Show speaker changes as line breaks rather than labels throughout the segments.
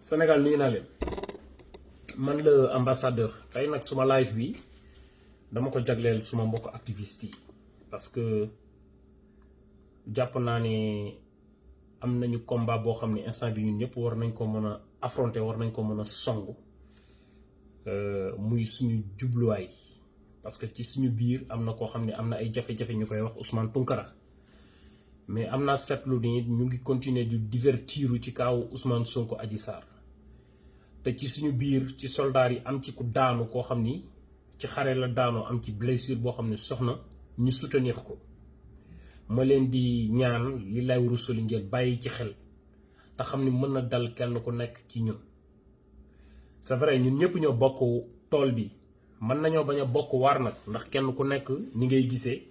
Sénégal nuyu naa leen man le ambassadeur tey nag suma live bi dama ko jagleel suma mbokk activiste yi parce que jàpp naa ne am nañu combat boo xam ne instant bi ñun ñëpp war nañ ko mën a affronter war nañ ko mën a song muy suñu jubluwaay parce que ci suñu biir am na koo xam ne am na ay jafe-jafe ñu koy wax Ousmane Tounkara mais am naa seetlu ni ñu ngi continuer di divertiru ci kaaw Ousmane Sonko Adji Sarr te ci suñu biir ci soldats yi am ci ku daanu koo xam ni ci xare la daanoo am ci blessure boo xam ne soxna ñu soutenir ko ma leen di ñaan li lay rusali ngeen bàyyi ci xel te xam ni mën na dal kenn ku nekk ci ñun. C'est vrai ñun ñëpp ñoo bokk tool bi mën nañoo bañ a bokk waar nag ndax kenn ku nekk ni ngay gisee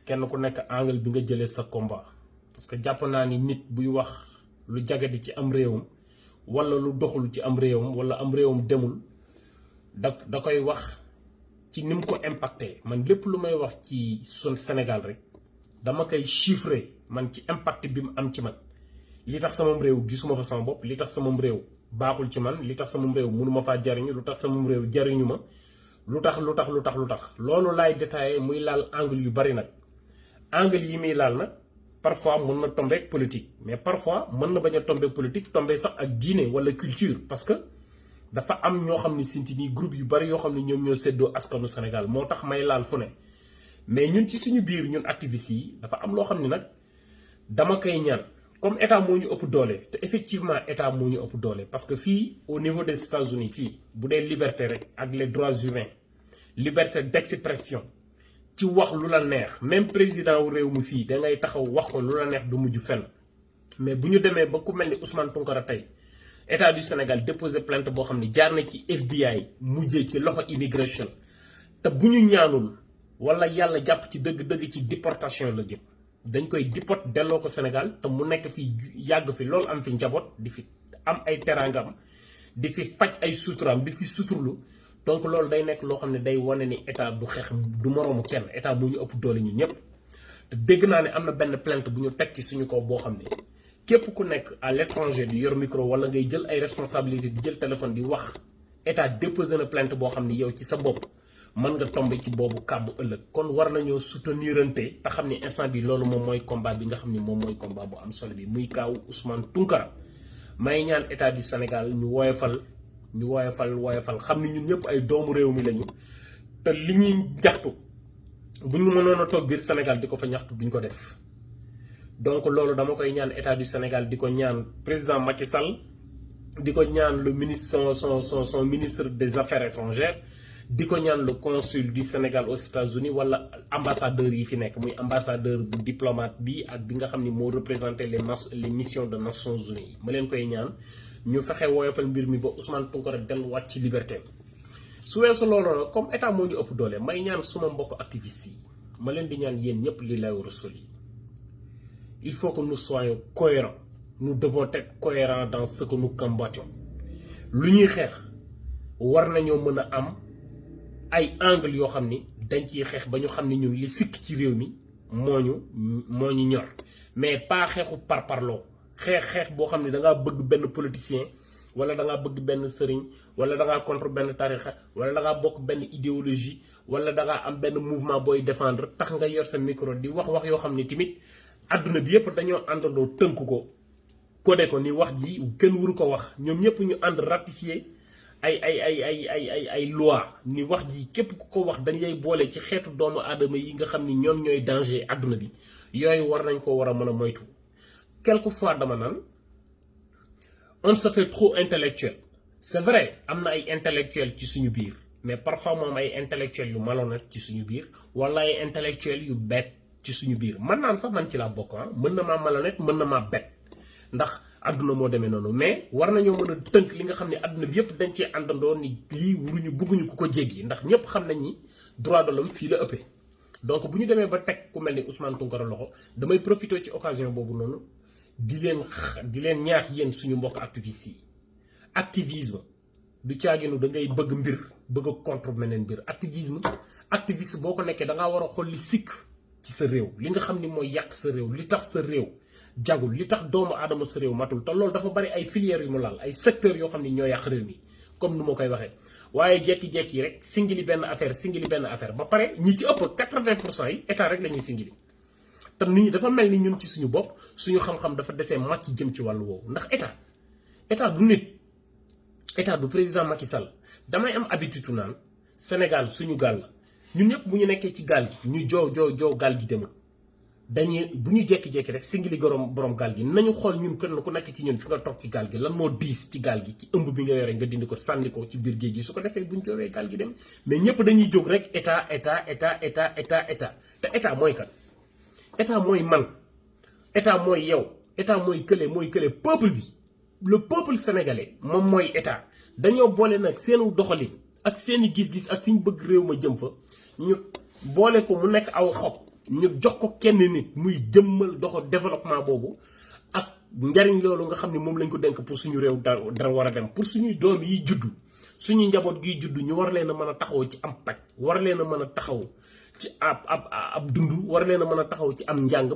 kenn ku nekk angle bi nga jëlee sa combat parce que jàpp naa ni nit buy wax lu jagadi ci am réewam wala lu doxul ci am réewam wala am réewam demul da koy wax ci ni mu ko impacté man lépp lu may wax ci sun Sénégal rek dama koy chiffrer man ci impact bi mu am ci man li tax sama réew gisuma fa sama bopp li tax sama réew baaxul ci man li tax sama réew mënuma faa jariñu lu tax sama réew jariñu ma lu tax loolu laay détaillé muy laal angle yu bari nag angle yi muy laal nag parfois mën na tomber ak politique mais parfois mën na bañ a tomber politique tomber sax ak diine wala culture parce que dafa am ñoo xam ne sinti nii groupe yu bari yoo xam ne ñoom ñoo séddoo askanu Sénégal moo tax may laal fu ne mais ñun ci suñu biir ñun activistes yi dafa am loo xam ne nag dama koy ñaan comme état moo ñu ëpp doole te effectivement état moo ñu ëpp doole parce que fii au niveau des États-Unis fii bu dee liberté rek ak les droits humains liberté d'expression ci wax lu la neex même président wu réew mi fii da ngay taxaw wax ko lu la neex du mujj fenn mais bu ñu demee ba ku mel ni Ousmane Tounkara tey état du Sénégal déposé plainte boo xam ne jaar na ci FBI mujjee ci loxo immigration te bu ñu ñaanul wala yàlla jàpp ci dëgg-dëgg ci déportation la jëm dañ koy déport delloo ko Sénégal te mu nekk fi yàgg fi loolu am fi njaboot di fi am ay teraangam di fi faj ay suturaam di fi suturlu donc loolu day nekk loo xam ne day wane ni état du xeex du moroomu kenn état moo ñu ëpp doole ñu ñëpp te dégg naa ne am na benn plainte bu ñu teg ci suñu kaw boo xam ne képp ku nekk à l'étranger di yor micro wala ngay jël ay responsabilité di jël téléphone di wax état déposé na plainte boo xam ne yow ci sa bopp mën nga tomber ci boobu kàddu ëllëg kon war nañoo soutenirante te xam ne instant bi loolu moom mooy combat bi nga xam ne moom mooy combat bu am solo bi muy kaaw Ousmane Tounkara may ñaan état du Sénégal ñu woyofal xam ne ñun ñëpp ay doomu réew mi lañu te li ñuy jaxtu bu ñu mënoon a toog biir Sénégal di ko fa ñaxtu duñ ko def donc loolu dama koy ñaan état du Sénégal di ko ñaan président Macky Sall di ko ñaan le ministre son ministre des affaires étrangères di ko ñaan le consul du Sénégal aux États-Unis wala ambassadeur yi fi nekk muy ambassadeur bu diplomate bi ak bi nga xam ni moo représenté les missions de Nations Unies ma leen koy ñaan ñu fexe woyofal mbir mi ba Ousmane Tounkara delluwaat ci liberté su weesu loolu nag comme état moo ñu ëpp doole may ñaan suma mbokk activistes yi ma leen di ñaan yéen ñëpp li lay war a soli il faut que nous soyons cohérents nous devons être cohérents dans ce que nous combattons lu ñuy xeex war nañoo mën a am ay angle yoo xam ni dañ ciy xeex ba ñu xam ni ñun li sikk ci réew mi moo ñu ñor mais pas xeexu parparloo xeex boo xam ne da ngaa bëgg benn politicien wala da ngaa bëgg benn sëriñ wala da ngaa contre benn tarixa wala da ngaa bokk benn idéologie wala da ngaa am benn mouvement booy défendre tax nga yor sa micro di wax yoo xam ne tamit adduna bi yëpp dañoo àndandoo tënk ko codé ko ni wax ji kenn waru ko wax ñoom ñëpp ñu ànd ratifié ay loi ni wax ji képp ku ko wax dañ lay boole ci xeetu doomu aadama yi nga xam ni ñoom ñooy danger adduna bi yooyu war nañ ko war a mën a moytu quelquefois dama naan on se fait trop intellectuel c'est vrai am na ay intellectuel ci suñu biir mais parfois moom ay intellectuel yu malhonnête ci suñu biir wala ay intellectuel yu bête ci suñu biir mën naan sax man ci laa bokk mën na maa malhonnête mën na maa bête ndax àdduna moo demee noonu mais war nañoo mën a tënk li nga xam ne àdduna bi yëpp dañ cee àndandoo ni lii bëgguñu ku ko jéggi ndax ñëpp xam nañ ni droit de l'homme fii la ëppee donc bu ñu demee ba teg ku mel ni Ousmane Tounkara loxo damay profité ci occasion boobu noonu di leen ñaax yéen suñu mbokk activistes yi activisme du caaginu da ngay bëgg mbir bëgg a contre meneen mbir activiste boo ko nekkee da ngaa war a xool li sikk ci sa réew li nga xam ni mooy yàq sa réew li tax sa réew jagul li tax doomu aadama sa réew matul te loolu dafa bari ay filières yu mu laal ay secteurs yoo xam ni ñoo yàq réew mi comme nu ma koy waxee waaye jekki-jekki rek singili benn affaire ba pare ñi ci ëpp 80% yi état rek la ñuy singili te nit ñi dafa mel ni ñun ci suñu bopp suñu xam-xam dafa desee màcc jëm ci wàllu woowu ndax état du nit état du président Macky Sall damay am habitude naan Sénégal suñu gaal la ñun ñëpp bu ñu nekkee ci gaal gi ñu joo gaal gi demul dañuy bu ñu jekki-jekki rek singili borom gaal gi nañu xool ñun kenn ku nekk ci ñun fi nga toog ci gaal gi lan moo diis ci gaal gi ci ëmb bi nga yore nga dindi ko sànni ko ci biir géej gi su ko defee bu ñu joowee gaal gi dem mais ñëpp dañuy jóg rek état te état mooy kan état mooy man état mooy yow état mooy kële peuple bi le peuple sénégalais moom mooy état dañoo boole nag seenu doxalin ak seeni gis-gis ak fi ñu bëgg réew ma jëm fa ñu boole ko mu nekk aw xob ñu jox ko kenn nit muy jëmmal doxo développement boobu ak njariñ loolu nga xam ne moom lañ ko denk pour suñu réew dara war a dem pour suñuy doom yi juddu suñu njaboot giy juddu ñu war leen a mën a taxaw ci am paj war leen a mën a taxaw ci ab dund war leen a mën a taxaw ci am njàng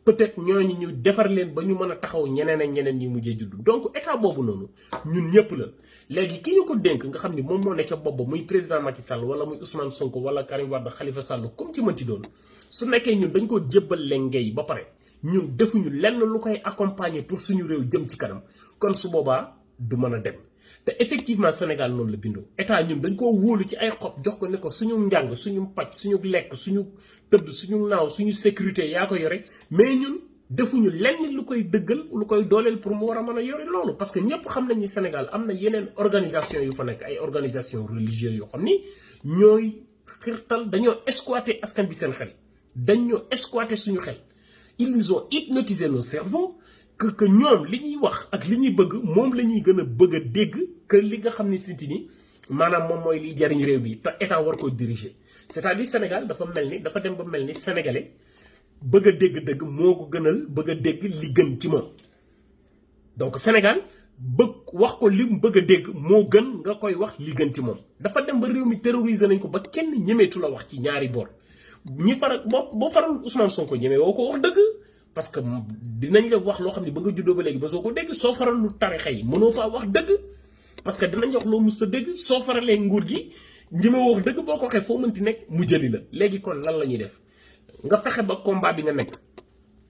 peut-être ñooñu ñu defar leen ba ñu mën a taxaw ñeneen ak ñeneen ñi mujjee juddu donc état boobu noonu ñun ñëpp la léegi ki ñu ko dénk nga xam ni moom moo ne ca bopp ba muy président Macky Sall wala muy Ousmane Sonko wala Karim Wade Khalifa Sall comme ci mënti doon su nekkee ñun dañ ko jébbal leen ngay ba pare ñun defuñu lenn lu koy accompagner pour suñu réew jëm ci kanam kon su boobaa du mën a dem te effectivement Sénégal noonu la bindoo état ñun dañ koo wóolu ci ay xob jox ko ne ko suñu njàng suñu paj suñu lekk suñu tëdd suñu naaw suñu sécurité yaa ko yore mais ñun defuñu lenn lu koy dëggal lu koy dooleel pour mu war a mën a yore loolu parce que ñëpp xam nañ ni Sénégal am na yeneen organisation yu fa nekk ay organisation religieuse yoo xam ni ñooy xirtal dañoo exploiter askan bi seen xel dañoo exploiter suñu xel ils nous ont hypnotisé nos cerveaux que ñoom li ñuy wax ak li ñuy bëgg moom la ñuy gën a bëgg a dégg que li nga xam ne sinti ni maanaam moom mooy liy jariñ réew mi te état war koo diriger c'est-à-dire Sénégal dafa mel ni dafa dem ba mel ni sénégalais bëgg a dégg dëgg moo ko gënal bëgg a dégg li gën ci moom donc Sénégal bëgg wax ko li mu bëgg a dégg moo gën nga koy wax li gën ci moom dafa dem ba réew mi terroriser nañ ko ba kenn ñemeetu la wax ci ñaari boor ñi faral boo faral Ousmane Sonko ñemee woo ko wax dëgg parce que dinañ la wax loo xam ne ba nga juddoo ba léegi ba soo ko dégg soo faral lu tarixa yi mënoo faa wax dëgg parce que dinañ wax loo mus a dégg soo faralee nguur gi ñi ma wax dëgg boo ko waxee foo mënti nekk mu jëli la léegi kon lan la ñuy def nga fexe ba combat bi nga nekk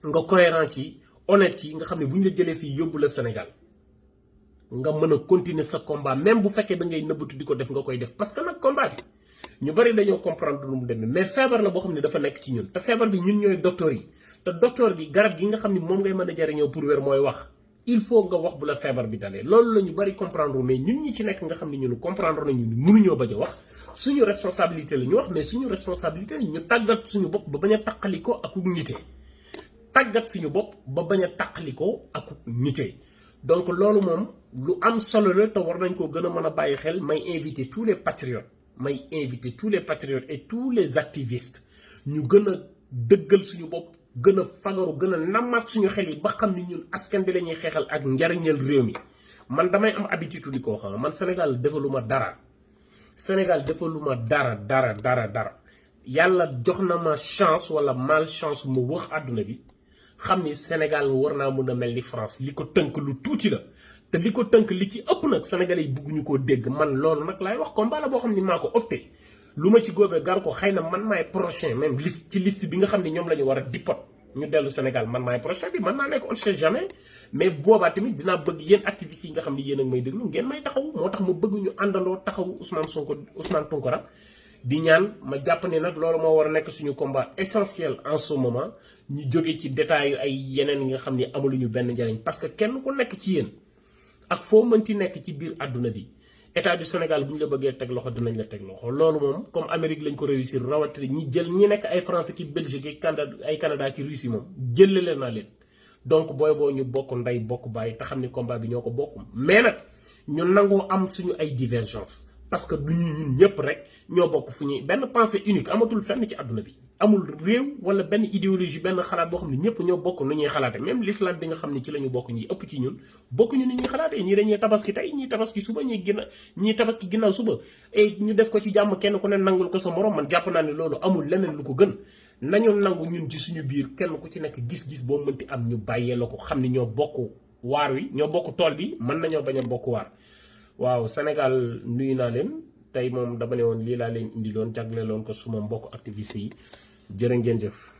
nga cohérent ci honnête yi nga xam ne bu ñu la jëlee fii yóbbu la Sénégal nga mën a continuer sa combat même bu fekkee da ngay nëbbatu di ko def nga koy def parce que nag combat bi ñu bari dañoo comprendre nu mu demee mais feebar la boo xam ne dafa nekk ci ñun te feebar bi ñun ñooy docteur yi te docteur bi garab gi nga xam ne moom ngay mën a jariñoo pour wér mooy wax il faut nga wax bu la feebar bi dalee loolu la ñu bari comprendre mais ñun ñi ci nekk nga xam ne ñun comprendre nañu ni mënuñoo bañ a wax suñu responsabilité la ñu wax mais suñu responsabilité la ñu tàggat suñu bopp ba bañ a taqalikoo ak nite tàggat suñu bopp ba bañ a taqalikoo ak nite donc loolu moom lu am solo la te war nañ koo gën a mën a bàyyi xel may inviter tous les patriotes et tous les activistes ñu gën a dëggal suñu bopp gën a fagaru gën a nammaat suñu xel yi ba xam ni ñun askan bi la ñuy xeexal ak njariñal réew mi man damay am habitude di ko xam man Sénégal defaluma dara yàlla jox na ma chance wala malchance mu wax àdduna bi xam ni Sénégal war naa mun a mel ni France li ko tënk lu tuuti la te li ko tënk li ci ëpp nag sénégalais yi bëgguñu koo dégg man loolu nag laay wax combat la boo xam ni maa ko opté lu ma ci góobee gar ko xëy na man maay prochain même liste bi nga xam ne ñoom la ñu war a dipot ñu dellu Sénégal man maay prochain bi man naa nekk on sait jamais mais boobaa tamit dinaa bëgg yéen activistes yi nga xam ne yéen ak may déglu ngeen may taxaw moo tax ma bëgg ñu àndandoo taxaw Ousmane Tounkara di ñaan ma jàpp ne nag loolu moo war a nekk suñu combat essentiel en ce moment ñu jóge ci détails ay yeneen yi nga xam ne amaluñu benn njariñ parce que kenn ku nekk ci yéen ak foo mënti nekk ci biir àdduna bi état du Sénégal bu ñu la bëggee teg loxo dinañ la teg loxo loolu moom comme Amérique lañ ko réussir rawatina ñi nekk ay français ki Belgique ay Canada ki Russie moom jëlale naa leen donc booy boo ñu bokk ndey bokk bàyyi te xam ni combat bi ñoo ko bokk mais nag ñu nangoo am suñu ay divergence parce que du ñu ñun ñëpp rek ñoo bokk fu ñuy benn pensée unique amatul fenn ci àdduna bi amul réew wala benn idéologie benn xalaat boo xam ne ñëpp ñoo bokk nu ñuy xalaate même l'islam bi nga xam ne ci la ñu bokk ñi ëpp ci ñun bokkuñu ni ñuy xalaatee ñii dañuy tabaski tey ñii tabaski suba ñii tabaski ginnaaw suba et ñu def ko ci jàmm kenn ku ne nangul ko sa morom man jàpp naa ne loolu amul leneen lu ko gën nañu nangu ñun ci suñu biir kenn ku ci nekk gis-gis boo mënti am ñu bàyyee la ko xam ni ñoo bokk waar wi ñoo bokk tool bi mën nañoo bañ a bokk waar. waaw Sénégal nuyu naa leen tey moom dama ne woon lii laa leen indiloon jagleeloon ko suma mbokk activiste yi jërë ngeen jëf.